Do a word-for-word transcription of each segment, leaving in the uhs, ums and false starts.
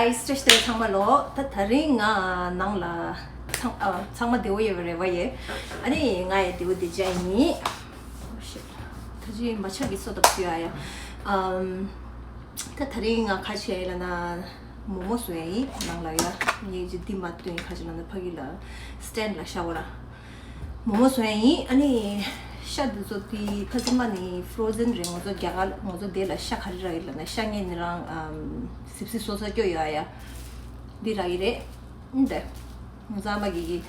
Guys, བཀྲ་ཤིས་བདེ་ལེགས་ཚང་མ་ལོ། ད་དེ་རིང་ང་ནང་ལ་ཚང་ཨ་ཚང་མ་བདེ་བོ་ཡོད་པའི་རེ་བ་ཡོད། ཨ་ནི་ང་ཡང་བདེ་བོ་བདེ་འཇགས་ཡིན། Oh shit. ད་ཅི་མ་ཆག་གི་སོ་ཐབས་ཞུ་ཡ་ཡ། ཨམ། ད་དེ་རིང་ང་ཁ་ཆེ་ལ་ན་མོག་མོག་བཟོ་ཡ་ཡིན་ནང་ལ་ཡ། ངས་ཅི་འདི་མ་སྟོན་ཁ་ཆེ་ལ་ན་ཕ་གི་ལ་stand་ལ་ཤ་བོ་ར། མོག་མོག་བཟོ་ཡ་ཡིན། ཨ་ནི་ཤ་འདི་ཚོ་དེ་ཕ་ཚི་མ་ནི་frozen་རེད། ང་ཚོ་རྒྱ་གར་ང་ཚོ་དེ་ལ་ཤ་ག་རེ་ར་ཡིན་ལ་ན་ཤ་ངས་ནི་རང་ཨམ་སིབ་སིབ་བཟོ་ས་སྐྱོ་ཡོད་ཨ་ཡ། འདི་ར་ཡི་རེད། འདི་ང་ཚ་མ་གི་གི་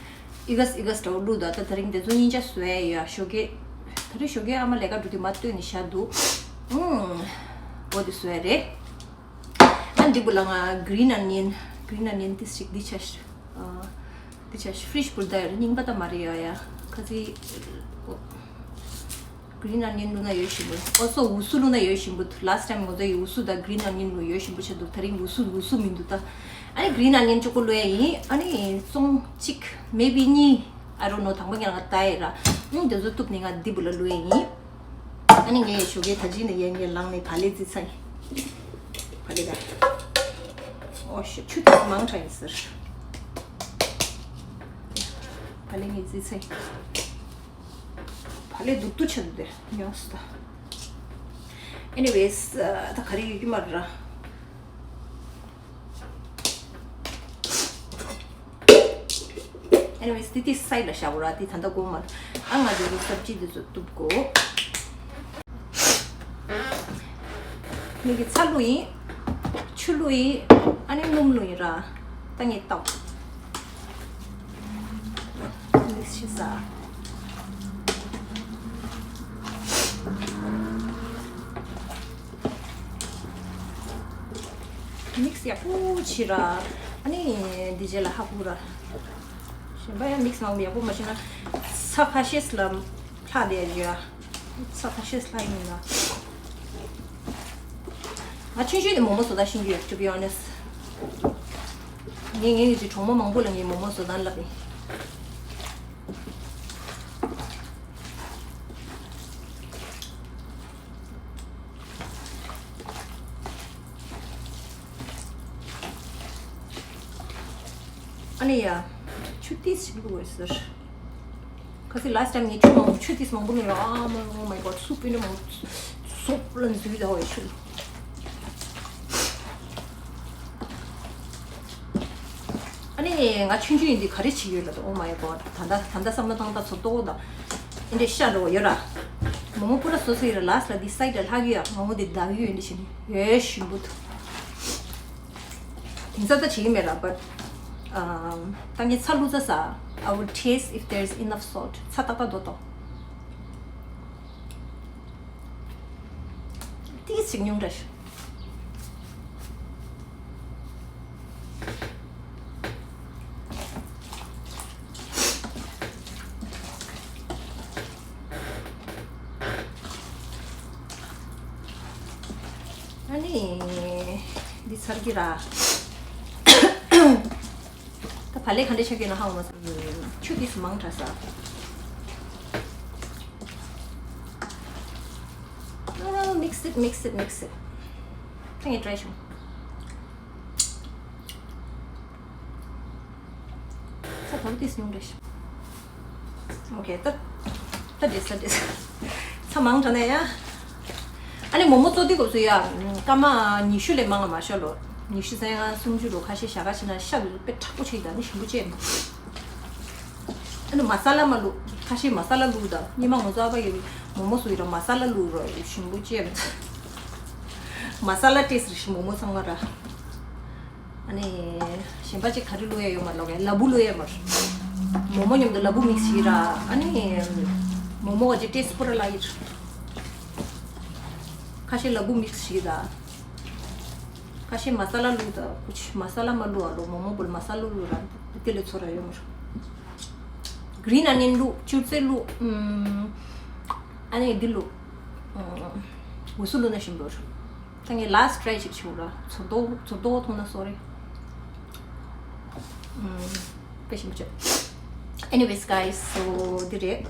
ཨི་གས་ཨི་གས་འདྲ་བོ་བླུགས་ད། ད་དེ་རིང་དེ་ཚོ་སྙིང་ཆ་བཟོ་ཡ་ཡོད་ཨ། ཞོགས་ཀས་ད་རེས་ཞོགས་ཀས་ཨ་མ་ལས་ཀ་འགྲོ་དུས་མ་སྟོན་ནི་ཤ་འདུག་ཨུམ། འོ་དེ་བཟོ་ཡ་རེད། ཨ་འདི་བུ་ལ་ང་green onion green onion ཏིས་ཅིག་འདི་ཆ་ཤ་ཨ་འདི་ཆ་ཤ་fridge་བུ་ལ་ད་ཡོད་རེད། རྙིང་པ་ད་མ་རེད་ཡ་ཡ། ཁ་ཚི་green onion བླུགས་ན་ཡོད་ཞིམ་པོ། Also འུ་སུ་བླུགས་ན་ཡོད་ཞིམ་པོ། Last time ང་ཚོ་ཡི་འུ་སུ་ད་green onion བླུགས་ཡོད་ཞིམ་པོ་ཆགས་འདུག་དེ་རིང་འུ་སུ་འུ་སུ་མི་འདུག་ད། ཨ་ནི་green onion གཅིག་པོ་བླུགས་ཡ་ཡིན། ཨ་ནི་ཙོང་གཅིག maybe གཉིས། I don't know དང་པོ་ཉལ་ང་ད་ཡ་ར། ཨུང་དེ་ཚོ་གཏུབ་ནི་ང་འདི་བུ་ལ་བླུགས་ཡ་ཡིན། ཨ་ནི་ངས་ཞོགས་ཀས་ད་ཅི་ནས་ཡན་ངས་ལངས་ནས་བག་ལེབ་བརྫིས་ཚར་ཡིན། བག་ལེབ་ད། Oh shit ཆུ་ཏོག་ཙམ་མང་དྲགས་ཡིན་ཟེར། བག་ལེབ་ངས་བརྫིས་ཚར་ཡིན། བག་ལེབ་སྡུག་སྡུག་ཆགས་འདུག་སྟེ་ཉོས་སོ་ད། Anyways ད་ག་རེ་ཡོད་ཀྱི་མ་རེད་ར། Anyways དེ་དེ་side ལ་བཞག་གོ་ར། དེ་ད་ལྟ་དགོས་མ་རེད། ཨ་ང་དེ་གི་སབ་ཇི་དེ་ཚོ་གཏུབ་དགོས། ངེད་ཀྱི་ཚྭ་བླུགས་ཡིན། ཆུ་བླུགས་ཡིན། ཨ་ནི་སྣུམ་བླུགས་ཡིན་ར། ད་ངས་བཏབ། Mix བྱེད་ས། Mix ཡག་པོ་བྱེད་ར། ཨ་ནི་འདི་རྗེས་ལ་ཧ་གོ་ར། གཞན་པ་ཡང་mix མང་པོ་ཡག་པོ་མ་བྱེད་ན་ཚྭ་ཁ་ཤས་ལ་ལྷག་བསྡད་ཡོད་ཨ། ཚྭ་ཁ་ཤས་ལྷག་ཡིན་ན། ང་ཆུང་ཆུང་ནས་མོག་མོག་བཟོ་སྟངས་ཤེས་ཀྱི་ཡོད། To be honest ངས་ངའི་གྲོགས་མོ་མང་པོ་ལ་ངས་མོག་མོག་བཟོ་སྟངས་བསླབས་ཡིན། ཨ་ནི་ཡ། ཆུ་ཏིས་ཞིག་བླུགས་དགོས་ཟེར། ཁ་སི་last time ངས་ཆུ་མང་པོ་ཆུ་ཏིས་མང་པོ་བླུགས་ཡོད་ཨ། Oh my god སུབ་པིན་མང་པོ་སུབ་ལ་འཛུལ་ལ་འོ་ཆུ། ཨ་ནི་ང་ཆུང་ཆུང་ཡིན་དུས་ག་རེ་བྱེད་ཀྱི་ཡོད་ལབ་དུས། Oh my god ད་ལྟ་ད་ལྟ་བསམ་བློ་བཏང་ད་ཚོ་ཏོག་ད། ཨེ་འདྲས་ཤ་འགྲོ་ཡོད་ར། མོག་མོག་པུ་ར་བཟོ་ཚོད་ཡོད་ར། last ལ་འདི་side ལ་ལྷག་གི་ཡ། མོག་མོག་འདི་བདག་གི་ཡོད་འདི་བྱེད་ནི་ཡོད་ཞིམ་པོ་འདུག་དེང་སང་ད་བྱེད་ཀྱི་མེད་ར། But ད་ངས་ཚྭ་བླུགས་ཚར་ས། I will taste if there is enough salt. ཚྭ་ཏག་ཏག་འདུག་ཏོ། ཏིས་ཅིག་ཉུང་དྲགས་ཤག་ཨ་ནི་འདི་ཚར་གི་ར། ད་བག་ལེབ་ག་འདྲ་ཆགས་ཀྱི་ན་ཧ་གོ་མ་སོང་། ཆུ་ཏིས་མང་དྲགས་ས། No, no, mix it, mix it, mix it. ད་ངས་try བྱུང་། ཚྭ་གང་ཏིས་ཉུང་རེད་ཤག Okay ད་ད་འགྲིག་ས་འགྲིག་ས། ཚྭ་མང་དྲགས་ན་ཡ། ཨ་ནི་མོག་མོག་བཙོ་དུས་སྐབས་སུ་ཡ། སྐར་མ་ཉི་ཤུ་ལས་མང་བ་མ་བཞག་ལོ། ཉི་ཤུ་རྩ་ལྔ་སུམ་ཅུ་ལོ་ཁ་ཤས་བཞག་ག་ཕྱིན་ན་ཤ་དེ་ཚོ་དཔེ་མཁྲེགས་པོ་ཆགས་ཡོད་ད། ནི་ཞིམ་པོ་བྱས་ནས། ཨ་ནི་མ་ས་ལ་མ་བླུགས། ཁ་ཤས་མ་ས་ལ་བླུགས་ད། སྔོན་མ་ང་ཚོ་ཨ་ཕ་གིས་མོག་མོག་བཟོ་ཡི་ར་མ་ས་ལ་བླུགས་ར་ཞིམ་པོ་བྱས་ནས། མ་ས་ལ་taste རེད་ཤག་མོག་མོག་ཚང་མ་ར། ཨ་ནི་གཞན་པ་ཅིག་ག་རེ་བླུགས་ཡ་ཡོད་མ་ལོག་གས། ལ་ཕུག་བླུགས་ཡ་མ་རེད། མོག་མོག་མཉམ་དུ་ལ་ཕུག་mix བྱས་ར། ཨ་ནི་མོག་མོག་གི་taste པུ་ར་ལ་ཡིར། ཁ་ཤས་ལ་ཕུག་mix བྱས་ད། ཁ་ཤས་མ་ས་ལ་བླུགས་ད། ཁུ་ཆུ་མ་ས་ལ་མ་བླུགས་ཨ་ལོ། མོག་མོག་པུ་ལ་མ་ས་ལ་བླུགས་ར། དེ་ལས་ཚོར་ར་ཡོད་མ་རེད། Green onion བླུགས། ཅུར་ཙེ་བླུགས། ཨ་ནི་འདི་བླུགས། འུ་སུ་བླུགས་ན་ཞིམ་པོ་རེད། ད་ངས་last try ཅིག་བྱེད་ར། ཚོར་མདོག་ཚོར་མདོག་མཐོང་ན་sorry། ཨམ། དཔེ་ཞིམ་པོ་བྱས། Anyways guys so འདི་རེད།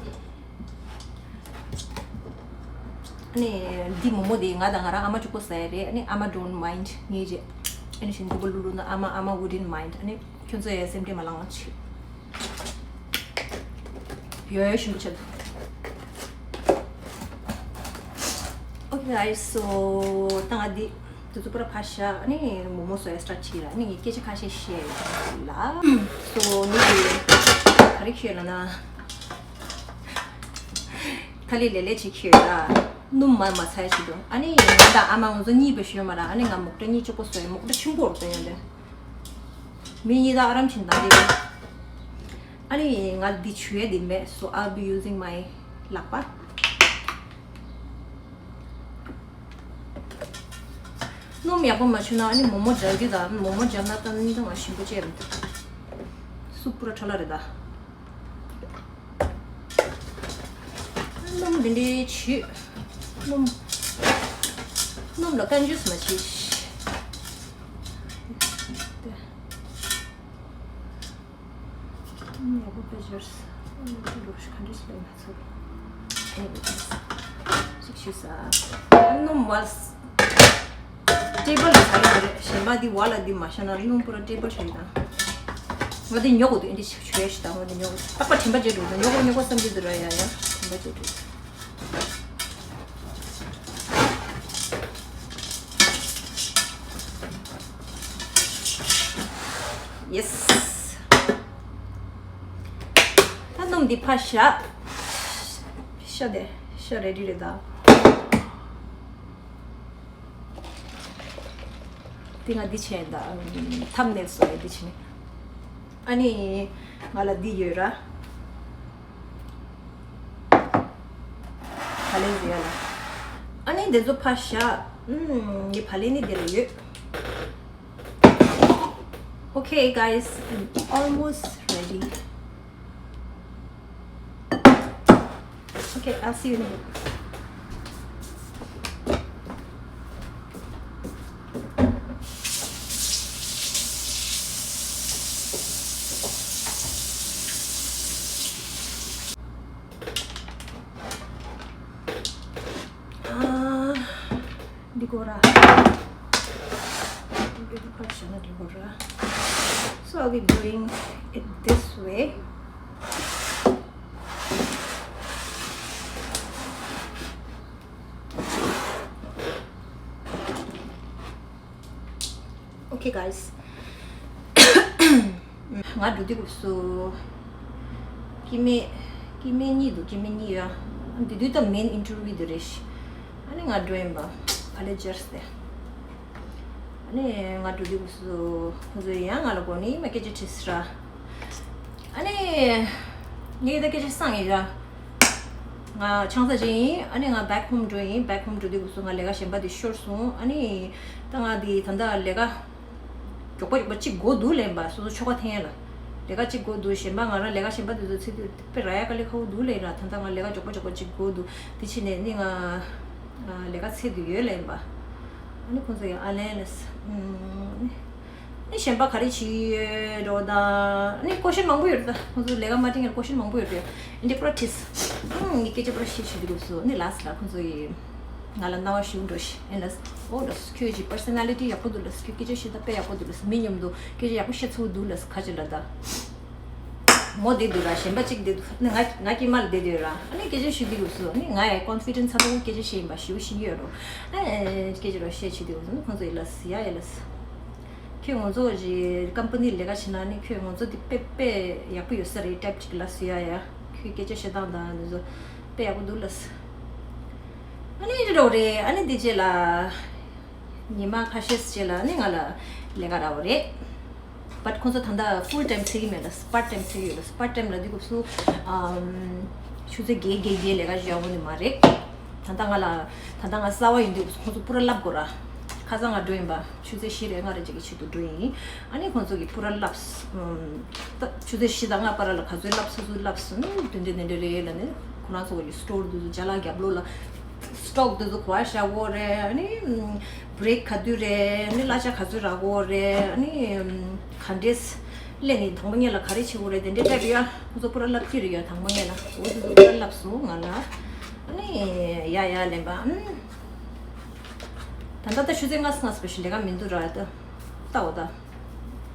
ཨ་ནི་འདི་མོག་མོག་འདི་ང་དང་ང་རང་ཨ་མ་གཅིག་པོ་ཟ་ཡ་རེད། ཨ་ནི་ཨ་མ་don't mind ངའི་རེད། ཨ་ནི་བཞིན་འདུག་པ་ལུ་ལུ་ན་ཨ་མ་ཨ་མ་wouldn't mind། ཨ་ནི་ཁྱོད་ཚོ་ཡ་སེམས་ཁྲལ་མ་ལངས་ལ་ཆེ། ཡོ་ཡོ་ཞིམ་པོ་ཆེ་འདུག Okay guys, so ད་ང་འདི་དུས་ཚོད་པུ་ར་ཕར་བཞག་ཨ་ནི་མོག་མོག་བཟོ་ཡ་start བྱེད་ལ། ཨ་ནི་ངས་སྐད་ཆ་ཁ་ཤས་བཤད་ཡོད་ལ། So ནི་ག་རེ་བཤད་ལ་ན། ཁ་ལི་ལེ་ལེ་ཅིག་ཁྱེར་ལ། སྣུམ་མར་མ་ཚ་ཡ་ཞིག་འདུག་ཨ་ནི་ང་དང་ཨ་མ་ང་ཚོ་གཉིས་པའི་ཞོལ་མ་ར། ཨ་ནི་ང་མོག་ཏྲ་གཉིས་གཅིག་པོ་བཟོས། མོག་ཏྲ་ཆུང་པོ་རུ་བཏོན་ཡོང་དེ། མི་གཉིས་ད་ཨ་རམ་བྱིན་དང་དེ། ཨ་ནི་ང་འདི་བྱུ་ཡ་འདི་མེད། So I'll be using my ལག་པ། སྣུམ་ཡག་པོ་མ་བྱུང་ན་ཨ་ནི་མོག་མོག་འཇལ་རྒྱུ་དང་། མོག་མོག་འཇལ་ན་ད་ནི་ད་ང་ཞིམ་པོ་བྱས་མི་འདུག་སུབ་པུ་ར་ཁྲ་ལ་རེད་ད། སྣུམ་འདི་འདྲའི་བྱུས། སྣུམ། སྣུམ་ལ་ཀན་ཇུས་མ་བྱེད། སྣུམ་ཡག་པོ་དཔེ་སྦྱར། སྣུམ་འདི་འགྲོ་ཤི་ག་འདྲ་ཞིག་ལ་ཡིན་ན་ཚོད། Anyways ཅིག་ཤི་ས། སྣུམ་བལ། ཊེ་བལ་ལ་ཚ་ཡོད་རེད། གཞན་པ་འདི་བ་ལ་འདི་མ་ཤ་ན་སྣུམ་པུ་ར་ཊེ་བལ་ཤ་ཡི་དང་། ང་འདི་ཉོ་གོ་འདུག་འདི་ཆོས་ཤི་དང་། ང་འདི་ཉོ་གོ་ཏག་པ་དྲན་པ་བརྗེད་འགྲོ་འདུག་ཉོ་གོ་ཉོ་གོ་བསམ་གྱི་འདུག་ར། ཡ་ཡ་དྲན་པ་བརྗེད་འགྲོ། Yes ད་སྣུམ་འདི་ཕར་བཞག་ཤ་དེ་ཤ་རེ་ཌི་རེད་ད། འདི་ང་འདི་བྱས་ད། ཐམ་ནེལ་བཟོ་ཡ་འདི་བྱས་ནས། ཨ་ནི་ང་ལ་འདི་ཡོད་ར། བ་ལན་ཟེར་ཡ་ལ། ཨ་ནི་འདི་ཚོ་ཕར་བཞག་ཨུམ། ངའི་བ་ལན་ནི་འདི་ལ་ཡོད། Okay guys, I'm almost ready. Okay, I'll see you in a bit. འདི་གོ་ར། འདི་གོ་ར། So I'll be doing it this way. Okay guys, ང་འགྲོ་དུས་སྐབས་སུ་སྐྱེ་དམན་སྐྱེ་དམན་གཉིས་འདུག་སྐྱེ་དམན་གཉིས་ཡོད། འདི་དུས་ད་མེན་ཨིན་ཊར་ཝིའུ་དེ་རེད་ཤག་ཨ་ནི་ང་འགྲོ་ཡིན་པ་ཕ་ལེ་ཇར་སི་དེ། ཨ་ནི་ང་འགྲོ་དུས་སྐབས་སུ་ཁོང་ཚོས་ཡང་ང་ལ་གོ་ནི་མ་སྐད་ཆ་དྲིས་སི་ར། ཨ་ནི་ངས་ད་སྐད་ཆ་སང་ཡིན་ར། ང་ཆང་ས་ཅན་ཡིན། ཨ་ནི་ང་བེག་ཧོམ་འགྲོ་ཡིན། བེག་ཧོམ་འགྲོ་དུས་སྐབས་སུ་ང་ལས་ཀ་གཞན་པ་དེ་ཤོར་སོང་། ཨ་ནི་ད་ང་དེ་ད་ལྟ་ལས་ཀ་མགྱོགས་པོ་མགྱོགས་པོ་གཅིག་དགོས་འདུག་ལབ་ཡིན་པ། སོ་སོ་ཆོ་ག་འཐེན་ཡ་ལ་ལས་ཀ་གཅིག་དགོས་འདུག་གཞན་པ་ང་རང་ལས་ཀ་གཞན་པ་དེ་ཚོ་ཚེ་དུས་དཔེ་རག་ཡ་དཀའ་ལས་ཁག་པོ་འདུག་ལབ་ཡིན་ར། ད་ལྟ་ང་ལས་ཀ་མགྱོགས་པོ་མགྱོགས་པོ་གཅིག་དགོས་འདུག་དེ་ཕྱིན་ནས་ནི་ང་ལས་ཀ་ཚེ་དུས་ཡོད་ལབ་ཡིན་པ། ཨ་ནི་ཁོང་ཚོ་ཡང་ཨ་ལན་ལས། ཨ་ནི་གཞན་པ་ག་རེ་བྱེད་ཀྱི་ཡོད་འགྲོ་དང་། ཨ་ནི་ཀོ་ཤན་མང་པོ་ཡོད་རེད་ད། ཁོང་ཚོ་ལས་ཀ་མ་འགྲིག་ཡང་ཀོ་ཤན་མང་པོ་ཡོད་རེད། ཨ་ནི་པྲེག་ཊིས། ཨང་ངས་སྐད་ཆ་པྲེག་ཊིས་བྱེད་དུས་སྐབས་སུ་ཨ་ནི་ལགས་སོ་ལ་ཁོང་ཚོ་ཡིས་ང་ལ་རྣ་བ་ཞུ་འགྲོ་ཤི། ཨེ་ལགས་སོ། ཨོ་ལགས་སོ། ཁྱོད་ཀྱི་པར་སོ་ན་ལི་ཊི་ཡག་པོ་འདུག་ལགས་སོ། ཁྱོད་སྐད་ཆ་བཤད་སྟངས་དཔེ་ཡག་པོ་འདུག་ལགས་སོ། མི་མཉམ་དུ་སྐད་ཆ་ཡག་པོ་བཤད་ཚུལ་འདུག་ལགས་སོ། ཁ་ཅིག་ལ་ད། མོ་བསྡད་འདུག་ར། གཞན་པ་གཅིག་བསྡད་འདུག་ཨ་ནི་ང་ང་སྐྱེས་མ་ལ་བསྡད་འདུག་ར། ཨ་ནི་སྐད་ཆ་ཞུ་དུས་སྐབས་སུ་ཨ་ནི་ང་ཡང་ཀོན་ཕི་ཌེན་སི་ཚ་པོ་སྐད་ཆ་བཤད་ཡིན་པ་ཞུ་ཤེས་ཀྱི་ཡོད་རོ། ཨ་ནི་སྐད་ཆ་རོ་བཤད་བྱེད་དུས་སྐབས་སུ་ཁོང་ཚོ་ཡིས་ལགས་སོ་ཡ་ཡ་ལགས་སོ། ཁྱོད་ང་ཚོ་གི་ཀམ་པ་ནི་ལས་ཀ་བྱེད་ན་ནི་ཁྱོད་ང་ཚོ་འདི་དཔེ་དཔེ་ཡག་པོ་ཡོད་ས་རེད། ཊེབ་ཅིག་ལ་སུ་ཡ་ཡ། ཁྱོད་སྐད་ཆ་བཤད་སྟངས་དང་འདི་ཚོ་དཔེ་ཡག་པོ་འདུག་ལགས། ཨ་ནི་འདི་འདྲ་རེད། ཨ་ནི་འདི་རྗེས་ལ་ཉི་མ་ཁ་ཤས་རྗེས་ལ་ནི་ང་ལ་ལས་ཀ་རག་པ་རེད། བཊ་ཁོང་ཚོ་ད་ལྟ་ཕུལ་ཊའིམ་བྱེད་ཀྱི་མེད་ལགས། པར་ཊའིམ་བྱེད་ཀྱི་ཡོད་ལགས། པར་ཊའིམ་ལབ་དུས་སྐབས་སུ་ཨམ་ཆུ་ཚོད་བརྒྱད་བརྒྱད་བརྒྱད་ལས་ཀ་བྱེད་ཡག་ཡོད་ནི་མ་རེད། ད་ལྟ་ང་ལ་ད་ལྟ་ང་གསར་པ་ཡིན་དུས་སྐབས་སུ་ཁོང་ཚོ་པུ་ར་ལབ་དགོས་ར། ཁ་སང་ང་འགྲོ་ཡིན་པ། ཆུ་ཚོད་བཞི་རེ་ལྔ་རེ་ཅིག་གི་ཆེད་དུ་འགྲོ་ཡིན། ཨ་ནི་ཁོང་ཚོ་གིས་པུ་ར་ལབ། ཨམ་ད་ཆུ་ཚོད་བཞི་དང་ལྔ་བར་ལ་ག་ཚོད་ལབ་སོ་སོ་ལབ་སོང་། དེ་འདྲ་དེ་འདྲ་རེད་ལབ་ནས་ཁོ་རང་ཚོ་གི་སི་ཊོར་དེ་ཚོ་ཅ་ལག་རྒྱབ་ལོགས་ལ་སི་ཊོག་དེ་ཚོ་ག་པར་བཞག་དགོས་རེད། ཨ་ནི་བྷི་རེག་ག་དུས་རེད། ཨ་ནི་གླ་ཆ་ག་ཚོད་རག་གི་རེད། ཨ་ནི་ག་འདྲས་སླེབས་ནས་དང་པོ་ཉིད་ལ་ག་རེ་བྱེད་དགོས་རེད། དེ་འདྲས་སྤྲད་ཡ། ཁོ་ཚོ་པུ་ར་ལབ་ཀྱི་རེད་ཡ། དང་པོ་ཉིད་ལ་འོ་དེ་ཚོ་པུ་ར་ལབ་སོང་ང་ལ། ཨ་ནི་ཡ་ཡ་ལན་པ། ཨམ། ད་ལྟ་ད་ཆུ་ཚོད་ལྔ་ཙམ་ལྔ་ཙམ་བྱས་ལས་ཀ་མི་འདུག་ར་ད། ལྟ་བ་ད།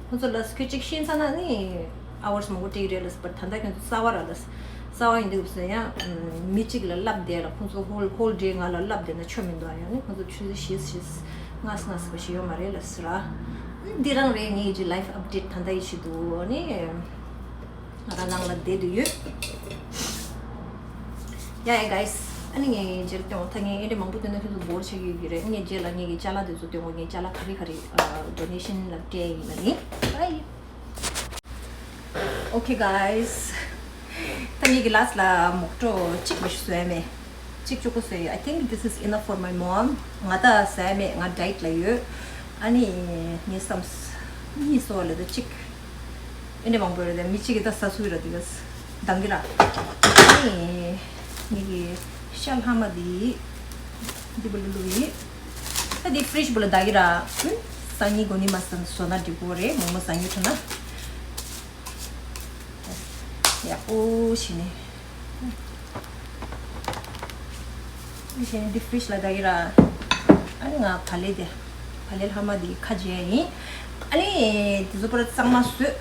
ཁོ་ཚོ་ལ་ཁྱོད་གཅིག་ཤེས་ཚར་ན་ནི་ཨ་ཝར་སི་མང་པོ་སྤྲད་ཀྱི་རེད་ལ། པར་ད་ལྟ་ཁྱོད་ཚོ་གསར་པ་ར་ལ། གསར་པ་ཡིན་དུས་ཟེར་ཡང་མི་གཅིག་ལ་ལབ་བསྡད་ལ། ཁོ་ཚོ་ཧོལ་ཧོལ་ཌེ་ང་ལ་ལབ་བསྡད་ན་ཆོ་མི་འདུག་ཡང་ནི་ཁོ་ཚོ་ཆུ་ཚོད་བཞི་བཞི་ལྔ་ལྔ་ཟེར་བ་ཞིག་ཡོད་མ་རེད་ལ་ཟེར་ར། འདི་རང་རེད། ངའི་ཅི་ལའིཕ་ཨབ་ཌེཊ་ད་ལྟ་ཡི་ཆེད་དུ་ནི། ང་རང་ནང་ལ་བསྡད་དུ་ཡོད། ཡ་ཡ་གའི་སི། ཨ་ནི་ངས་རྗེས་ལ་སྟོན་འོ། ད་ངས་ཨེ་འདྲ་མང་པོ་སྟོན་ན་ཁྱོད་ཚོ་བོར་ཆགས་ཀྱི་ཡོད་ཀྱི་རེད། ངས་རྗེས་ལ་ངས་ཀྱི་ཅ་ལག་དེ་ཚོ་སྟོན་འོ། ངས་ཅ་ལག་ག་རེ་ག་རེ་ཌོ་ནེ་ཤན་ལ་སྤྲད་ཡིན་པ་ནི། ཨའི། Okay guys, ད་ངས་ཀྱི་ལཱ་སི་ལ་མོག་ཊོ་གཅིག་མ་ཞིག་བཟོས་མེད། གཅིག་གཅིག་པོ་བཟོས་ཡོད། I think this is enough for my mom. ང་ད་ཟ་ཡ་མེད། ང་ཌའེ་ཊི་ལ་ཡོད། ཨ་ནི་ངས་བསམས། གཉིས་བཟོ་བ་ལས་ད་གཅིག་ཨེ་འདྲ་མང་པོ་ཡོད་རེད་དེ། མི་གཅིག་གིས་ད་ཟ་ཚུགས་ར་དེ་ག་འདང་གི་ར། ཨ་ནི་ངས་ཀྱི་ཤ་ལྷག་མ་དེ་འདི་པོ་ལ་བླུགས་ཡིན། ད་འདི་ཕི་རིཇ་པོ་ལ་བདག་གི་ར། སང་ཉིན་དགོས་ནི་མ་ཟ་བཟོ་ན་འགྲིག་གི་རེད། མོག་མོག་ཟ་མཁན་ཐུག་ན། ཡག་པོ་བྱས་ནས། བྱས་ནས་འདི་ཕི་རིཇ་ལ་བདག་གི་ར། ཨ་ནི་ང་བག་ལེབ་དེ། བག་ལེབ་ལྷག་མ་དེ་ཁ་འབྱལ་ཡིན། ཨ་ནི་དེ་ཚོ་པར་གཙང་མ་བཟོས།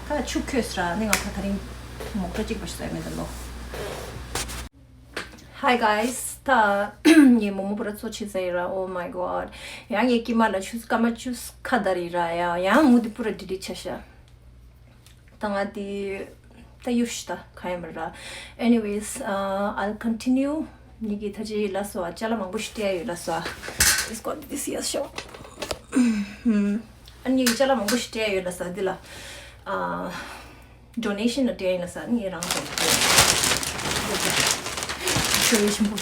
ད་ཆུ་ཁོལ་སོང་ར། ཨ་ནི་ང་ད་དེ་རིང་མོག་ཊོ་གཅིག་པ་ཞིག་བཟོས་མེད་ད་ལོ། Hi guys, ད་ངས་མོག་མོག་པོ་ར་གཙོ་ཆེ་ཟ་ཡི་ར། Oh my god. ཡང་ངས་དཀྱིལ་མ་ལ་ཆུ་སྐར་མ་བཅུ་ཁ་བརྡར་ཡི་ར། ཡ་ཡང་མུ་དེ་པུ་ར་ཌི་ལིཊ་ཆ་ཤག་ད་ང་དེ་ད་ཡུ་ཤི་ད་ག་ཡ་མ་ར། Anyways, uh, I'll continue. ངས་ཀྱི་ད་ཅི་ལ་སོ་ཅ་ལག་མང་པོ་ཞིག་སྤྲད་ཡོད་ལ་སོ། It's got this year's show. ཨ་ནི་ངས་ཀྱི་ཅ་ལག་མང་པོ་ཞིག་སྤྲད་ཡོད་ལ་སོ། འདི་ལ་ཨ། ཌོ་ནེ་ཤན་ལ་སྤྲད་ཡིན་ལ་ས། ངས་རང་ཚོ་ཤོ་ཡི་ཆེན་པོ།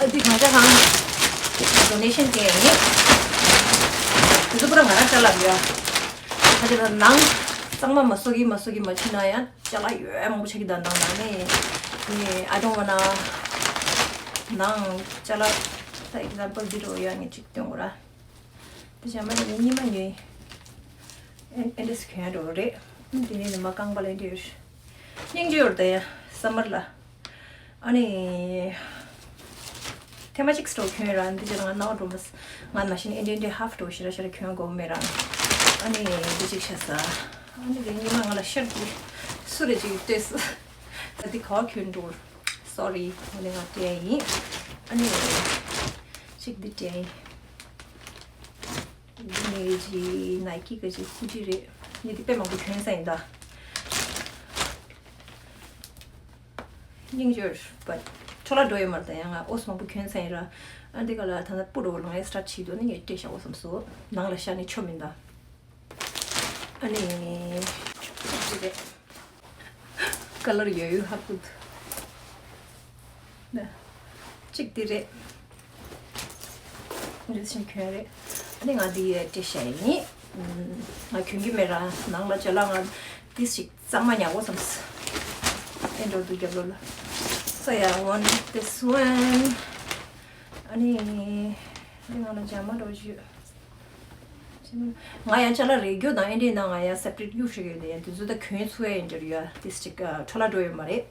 ཨ་འདི་ང་ཅག་གང་ཌོ་ནེ་ཤན་སྤྲད་ཡིན། དེ་ཚོ་པུ་ར་ང་རང་ཅ་ལག་ཡོད། ཁ་ཅིག་ལ་ནང་གཙང་མ་མ་བཟོ་གི་མ་བཟོ་གི་མ་བྱེད་ན་ཡང་ཅ་ལག་ཡོད་མང་པོ་ཆགས་ཀྱི་ད་ནང་ནང་ནས། ངས་I don't wanna ནང་ཅ་ལག་ད་ཨེག་ཛམ་པལ་འདི་འདྲ་ཡོད། ངས་གཅིག་སྟོན་དགོས་ར། དེ་བྱས་མ་ནི་ཉི་མ་ཉོས། ཨེ་ཨེ་འདྲས་གྱོན་འགྲོ་རེད། དེ་ནས་ཉི་མ་རྐང་པ་ལ་འདྲས་ཡོད། སྙིང་རྗེ་ཡོད་ད་ཡ་སམ་མར་ལ། ཨ་ནི། ཐེངས་མ་གཅིག་སི་ཊོར་གྱོན་ར། འདི་ཅི་ང་ནའོ་འགྲོ་མ་སི། ང་མ་ཤིན་ཨེ་འདྲས་འདྲས་ཧབ་སི་ཊོར་ཞེ་ར་ཞེ་ར་གྱོན་དགོས་མེད་ར། ཨ་ནི་འདི་གཅིག་ཤ་ས། ཨ་ནི་དེ་ཉི་མ་ང་ལ་ཤར་གྱི་སུ་རེ་གཅིག་ལྟོས་སི། ད་འདི་ག་བ་གྱོན་འགྲོ། སོ་རི། ཨ་ནི་ང་སྤྲད་ཡིན། ཨ་ནི་གཅིག་འདི་སྤྲད་ཡིན། འདི་ངའི་ཅི་ནའི་ཀི་གི་ཅི་ཧུ་ཌི་རེད། ངས་འདི་དཔེ་མང་པོ་གྱོན་ས་ཡིན་ད། སྙིང་རྗེ་པ། འཕྲོ་བརླག་འགྲོ་ཡོད་མ་རེད་ད། ཡང་ང་ཨོ་སི་མང་པོ་གྱོན་ས་ཡིན་ར། ཨ་འདི་ག་ལ་ད་ལྟ་སྤུ་འགྲོ་བ་ལ་ངས་སི་ཊར་ཊི་བྱེད་འདུག་ནི་ངས་སྤྲད་བཞག་འོ་བསམ་སོང་། ནང་ལ་ཤར་ནི་ཆོ་མིན་ད། ཨ་ནི། འདི་རེད། ཀ་ལར་ཡོད་ཡོད་ཧ་གོ་འདུག་གཅིག་འདི་རེད། འདི་ཕྱིན་གྱོན་རེད། ཨ་ནི་ང་འདི་སྤྲད་བཞག་ཡིན། ང་གྱོན་གྱི་མེད་ར། ནང་ལ་ཅ་ལག་ང་འདི་ཞིག་གཙང་མ་ཉར་དགོས་བསམས། ཨེ་འགྲོ་འདུག་རྒྱབ་ལོགས་ལ། So yeah, I want this one. ཨ་ནི། འདི་ང་ལ་འཇམ་མ་འགྲོ་རྒྱུ། ང་ཡང་ཅ་ལག་རེ་རྒྱུ་དང་ཨེ་འདྲའི་ནང་ང་ཡང་སེ་པ་རེ་ཊི་གཡུག་ཤིག་ཡོད་དེ། ཡང་དེ་ཚོ་ད་གྱོན་ཚུགས་ཡ་ཡིན་འདྲ་ཡོད། དེ་ཅིག་འཕྲོ་བརླག་འགྲོ་ཡོད་མ་རེད།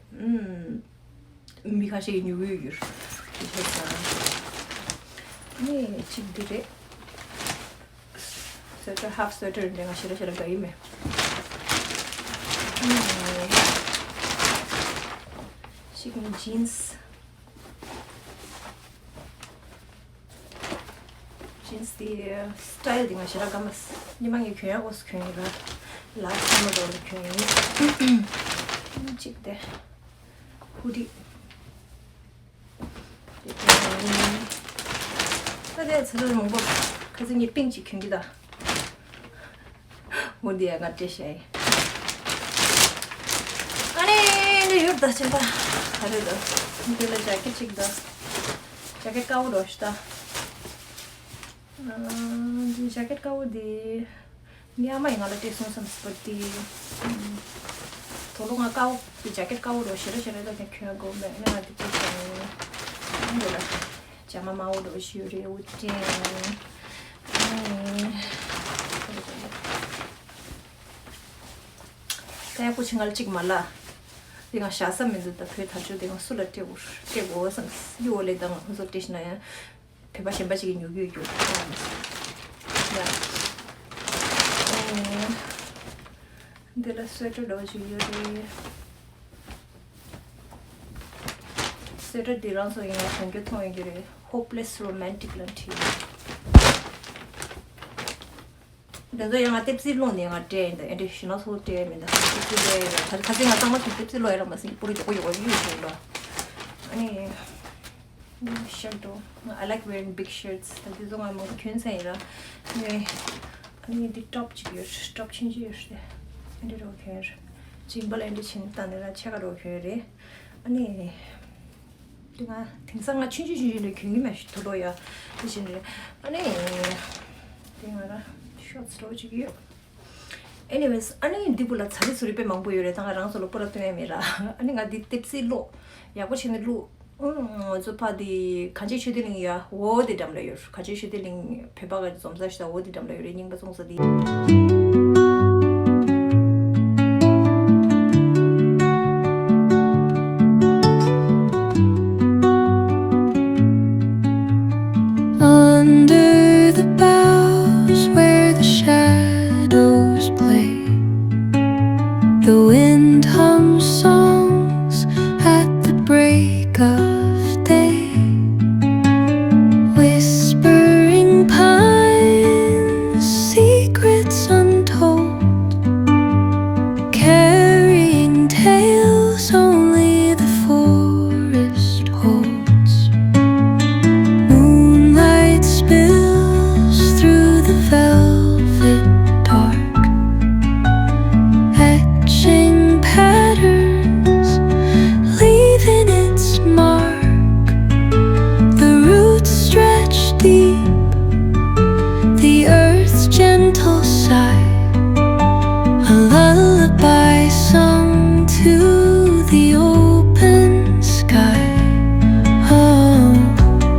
ཨུམ། མི་ཁ་ཤས་ཀྱིས་ཉོ་གི་ཡོད་ཡོད། དེ་ཚོ་ད་ནི་གཅིག་འདི་རེད། སུ་ཝེ་ཊར་ཧབ་སུ་ཝེ་ཊར་འདྲ་ང་ཞེ་དྲག་ཞེ་དྲག་དགའ་ཡི་མེད། ཨུམ། གཅིག་ནི་ཇིན་སི། ཇིན་སི་དེ་སི་ཊལ་དེ་ང་ཞེ་དྲག་དགའ་མ་སོང་། ཉི་མ་ངས་གྱོན་ཡ་ཨོ་སི་གྱོན་ཡིན་ར། ལ་སི་མོ་རོ་ལ་གྱོན་ཡིན། གཅིག་དེ། ཧུ་ཌི། དེ་གྱོན་ཡིན། ད་དེ་ཚ་ཚ་མང་པོ་ཁ་སང་ངས་པིང་གཅིག་གྱོན་གྱི་ད། འོ་འདི་ཡང་ང་སྤྲད་བཞག་ཡིན། ཨ་ནི་འདི་ཡོད་ད་ཆེན་པ། ག་རེ་འདུག་འདི་ལ་ཇེ་ཀེ་ཊི་གཅིག་འདུག་ཇེ་ཀེ་ཊི་དཀར་པོ་འདྲ་ཞིག་ད། ཨ་འདི་ཇེ་ཀེ་ཊི་དཀར་པོ་འདི། འདི་ཨ་མ་ཡིས་ང་ལ་སྤྲད་སོང་བསམ་སི་པར་འདི། དོ་ལོ་ང་དཀར་པོ་འདི་ཇེ་ཀེ་ཊི་དཀར་པོ་འདྲ་ཞིག་རེ་ཞིག་རེ་ད་ཀྱང་གྱོན་དགོས་མེད། ཨ་ནི་ང་འདི་སྤྲད་བཞག་ཡིན། འདི་ལ། ཇ་མ་དམར་པོ་འདྲ་ཞིག་རེ་འུ་ཅན། ད་ཡག་པོ་ཆེ་ང་ལ་གཅིག་མ་ལ། དེ་སྒང་བཞག་ས་མི་འདུག་ད་བོད་དར་ལྕོག་དེ་སྒང་སུ་ལ་སྤྲད་དགོས་སྤྲད་དགོས་བསམ། གཡུ་འོ་ལེ་དང་ཁོང་ཚོ་སྤྲད་ཤེ་ན་ཡང་བོད་པ་གཞན་པ་ཅིག་གིས་ཉོ་གི་ཡོད་རྒྱུ། ཡ། ཨེ། འདི་ལ་སུ་ཝེ་ཊར་འདྲ་བོ་ཅིག་ཡོད་རེད། སུ་ཝེ་ཊར་འདི་རང་ཚོ་ཡིན་ན་གྱོན་གྱོན་མཐོང་ཡོད་ཀྱི་རེད། Hopeless Romantic ལ་བྲིས་ཡོད། འདི་ཚོ་ཡང་ང་ལྟེབ་རྩེག་སློང་ནས་ང་སྤྲད་ཡིན་ད། ཨེ་འདྲ་ཞུ་ན་ཚོ་སྤྲད་མིན་ད། ལྟེབ་རྩེག་སློང་ཡ་ཡོད། ད་ཁ་སང་ང་གཙང་མ་ཞིག་ལྟེབ་རྩེག་སློང་ཡ་ར་མ་ཟིན་གྱི་པུ་རུ་མགྱོགས་པོ་མགྱོགས་པོ་གཡུག་བྱས་ལོ། ཨ་ནི། ཤར་དུ། I like wearing big shirts. ད་དེ་ཚོ་ང་མང་པོ་གྱོན་ཚར་ཡིན་ར། ཨ་ནི། ཨ་ནི་འདི་ཊོབ་ཅིག་ཡོད། ཊོབ་ཆུང་ཆུང་ཡོད་རེད། ཨེ་འདྲ་རོ་གྱོན་རེད། ཇིན་པ་ལ་ཨེ་འདྲ་ཕྱིན་ད་ནི་ར་ཕྱེད་ཀ་རོ་གྱོན་རེད། ཨ་ནི། དེ་ང་དེང་སང་ང་ཆུང་ཆུང་ཆུང་ཆུང་ལས་གྱོན་གྱི་མ་ཤི་ཐུ་ལོ་ཡ། དེ་བཞིན་རེད། ཨ་ནི། དེ་ང་ར་ཤོར་ཊི་སི་འདྲ་བོ་ཅིག་ཡོད། Anyways, ཨ་ནི་འདི་བུ་ལ་ཚ་རི་ཚུ་རི་དཔེ་མང་པོ་ཡོད་རེད། ད་ང་རང་ཚོ་ལ་པོ་ར་སྟོན་ཡ་མེད་ར། ཨ་ནི་ང་འདི་ལྟེབ་རྩེག་སློང་ཡག་པོ་བྱས་ནས་བླུགས། ཨུམ། ང་ཚོ་ཕ་དེ་གངས་ཅན་ཆོས་སྡེ་གླིང་ཡ་འོ་དེ་འགྲམ་ལ་ཡོད། གངས་ཅན་ཆོས་སྡེ་གླིང་བོད་པ་ག་འཛོམས་ས་ཞིག་ད་འོ་དེ་འགྲམ་ལ་ཡོད་རེད། རྙིང་པ་བཙོང་ས་དེ། Under the boughs where the shadows play, the wind hums songs at the break of day. Whispering pines, secrets untold, carrying tales only the forest holds. Moonlight spills through the velvet dark, etching patterns, leaving its mark. The roots stretch deep, the earth's gentle sigh, a lullaby sung to the open sky. Oh,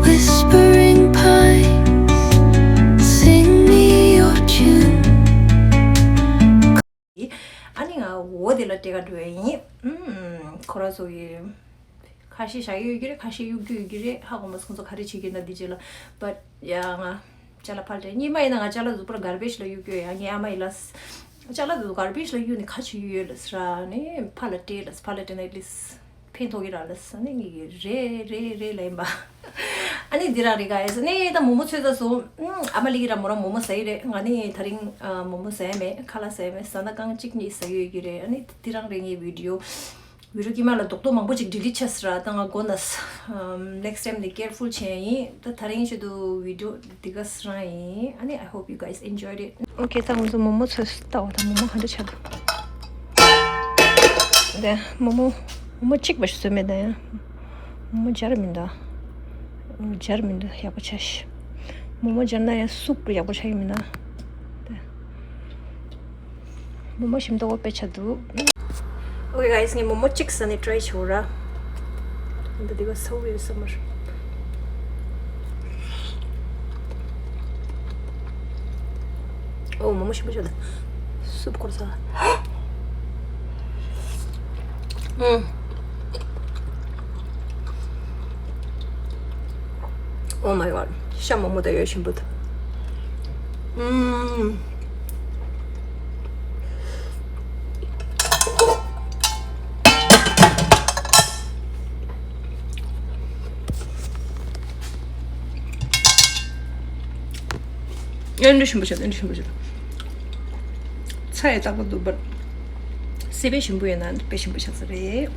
whispering pines, sing me your tune. ཨ་ནི་ང་འོ་དེ་ལ་སྤྲད་ག་འགྲོ་ཡ་ཡིན། ཨུམ། ཁོ་རང་ཚོ་གི་ཁ་ཤས་བཞག་ཡོད་ཀྱི་རེད། ཁ་ཤས་གཡུག་རྒྱུ་ཡོད་ཀྱི་རེད། ཧ་གོ་མ་སོང་། ཁོང་ཚོ་ག་རེ་བྱེད་ཀྱི་ཡོད་ན་འདི་རྗེས་ལ། But ཡ་ང་ཅ་ལག་ཕར་སྤྲད། སྔོན་མ་ཡིན་ན་ང་ཅ་ལག་གཟུགས་པོ་གར་བེཇ་ལ་གཡུག་གི་ཡོད་ཡ། ངའི་ཨ་མ་ཡིན་ལ། ཅ་ལག་དེ་ཚོ་གར་བེཇ་ལ་གཡུག་ནས་ག་བྱེད་ཀྱི་ཡོད་ལབ་ཟེར་ཨ་ནི་ཕ་ལ་སྤྲད་ལབ། ཕ་ལ་སྤྲད་ན་ཨེ་ཊི་ལིསཊ་ཕན་ཐོགས་ཀྱི་རེད་ལབ་ཟེར་ཨ་ནི་ངས་རེད་རེད་རེད་ལབ་ཡིན་པ། ཨ་ནི་འདི་རང་རེད་ག་ཨེ་ཟེར་ནས་ད་མོག་མོག་ཚོད་ཚ་སོང་། ཨུམ། ཨ་མ་ལི་གི་ར་མོ་རང་མོག་མོག་ཟ་ཡི་རེད། ང་ནི་ད་རིང་ཨ་མོག་མོག་ཟ་ཡ་མེད། ཁ་ལག་ཟ་ཡ་མེད། ཟ་ན་རྐང་གཅིག་གཉིས་ཟ་ཡོད་ཀྱི་རེད། ཨ་ནི་འདི་རང་རེད་ངའི་བི་ཌི་ཡོ། བི་ཌི་ཡོ་དཀྱིལ་མ་ལ་རྡོག་རྡོག་མང་པོ་ཅིག་ཌི་ལིཊ་བྱས་ཟེར་ར། ད་ང་དགོངས་ན། ཨམ། next time ནས་careful བྱས་ཡིན། ད་ད་རིང་ཆེད་དུ་བི་ཌི་ཡོ་འདི་ག་ཟེར་རང་ཡིན། ཨ་ནི་I hope you guys enjoyed it. Okay, ད་ང་ཚོ་མོག་མོག་ཚོད་ལྟ་བ་དང་མོག་མོག་ག་འདྲ་ཆགས་འདུག་དེ་མོག་མོག་མོག་མོག་གཅིག་པ་ཞིག་བཟོས་མེད་ད་ཡང་། མོག་མོག་སྦྱར་མི་འདུག་སྦྱར་མི་འདུག་ཡག་པོ་ཆགས་ཤག་མོག་མོག་སྦྱར་ན་ཡང་སུབ་ཡག་པོ་ཆགས་ཀྱི་མིན་ན། དེ། མོག་མོག་ཞིམ་མདོག་དཔེ་ཆགས་འདུག Okay, guys, ངས་མོག་མོག་གཅིག་ཟ་ནས་ཊ་རའི་བྱེད་འོ་ར། འདི་འདི་ག་ཚ་བོ་ཡོད་ས་མ་རེད། ཨོ། མོག་མོག་ཞིམ་པོ་ཞིག་འདུག་སུབ་འཁོར་ས། ཨུམ། Oh my god. ཤ་མོག་མོག་ད་ཡོད་ཞིམ་པོ་འདུག་ཨུམ། ཨེ་འདྲ་ཞིམ་པོ་བྱས། ཨེ་འདྲ་ཞིམ་པོ་བྱས། ཚ་ཡི་རྟག་པར་འདུག་པར། སྲེད་པས་ཞིམ་པོ་ཡོད་ན་དཔེ་ཞིམ་པོ་ཆགས་ས་རེད།